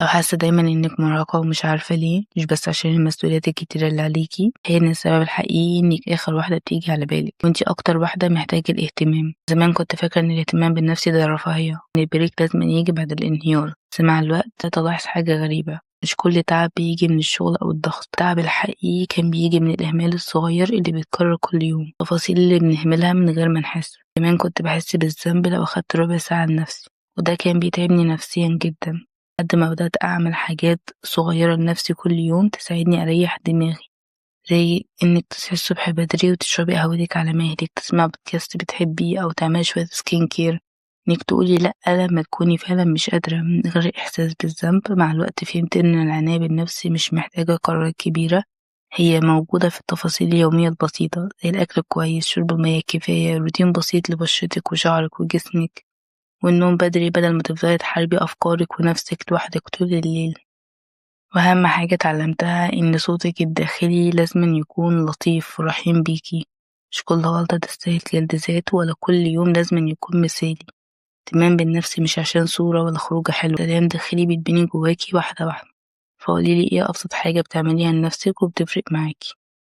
لو حاسة دايما إنك مرهقة ومش عارفة ليه، مش بس عشان المسؤوليات الكتيرة اللي عليكي، هي إن السبب الحقيقي إنك آخر واحدة بتيجي على بالك، وإنتي أكتر واحدة محتاجة الاهتمام. زمان كنت فاكرة إن الاهتمام بالنفس ده رفاهية، إن ال break لازم يجي بعد الانهيار. بس مع الوقت بدأت ألاحظ حاجة غريبة: مش كل تعب بيجي من الشغل أو الضغط، التعب الحقيقي كان بيجي من الإهمال الصغير اللي بيتكرر كل يوم، التفاصيل اللي بنهملها من غير ما نحس. كمان كنت بحس بالذنب لو أخدت ربع ساعة لنفسي، وده كان بيتعبني نفسيا جدا، لحد ما بدأت أعمل حاجات صغيرة لنفسي كل يوم تساعدني أريح دماغي، زي إنك تصحي الصبح بدري وتشربي قهوتك على مهلك، تسمعي بودكاست بتحبيه، أو تعملي شوية skin care، إنك تقولي لأ لما تكوني فعلا مش قادرة من غير إحساس بالذنب. مع الوقت فهمت إن العناية بالنفس مش محتاجة قرارات كبيرة، هي موجودة في التفاصيل اليومية البسيطة، زي الأكل الكويس، شرب المياه الكفاية، روتين بسيط لبشرتك وشعرك وجسمك، والنوم بدري بدل ما تفضلي تحاربي أفكارك ونفسك لوحدك طول الليل. وأهم حاجة اتعلمتها إن صوتك الداخلي لازم يكون لطيف ورحيم بيكي. مش كل غلطة تستاهل جلد ذات، ولا كل يوم لازم يكون مثالي. اهتمام بالنفس مش عشان صورة ولا خروجة حلوة، سلام داخلي بيتبني جواكي واحدة واحدة. فقوليلي إيه أبسط حاجة بتعمليها لنفسك وبتفرق معاكي؟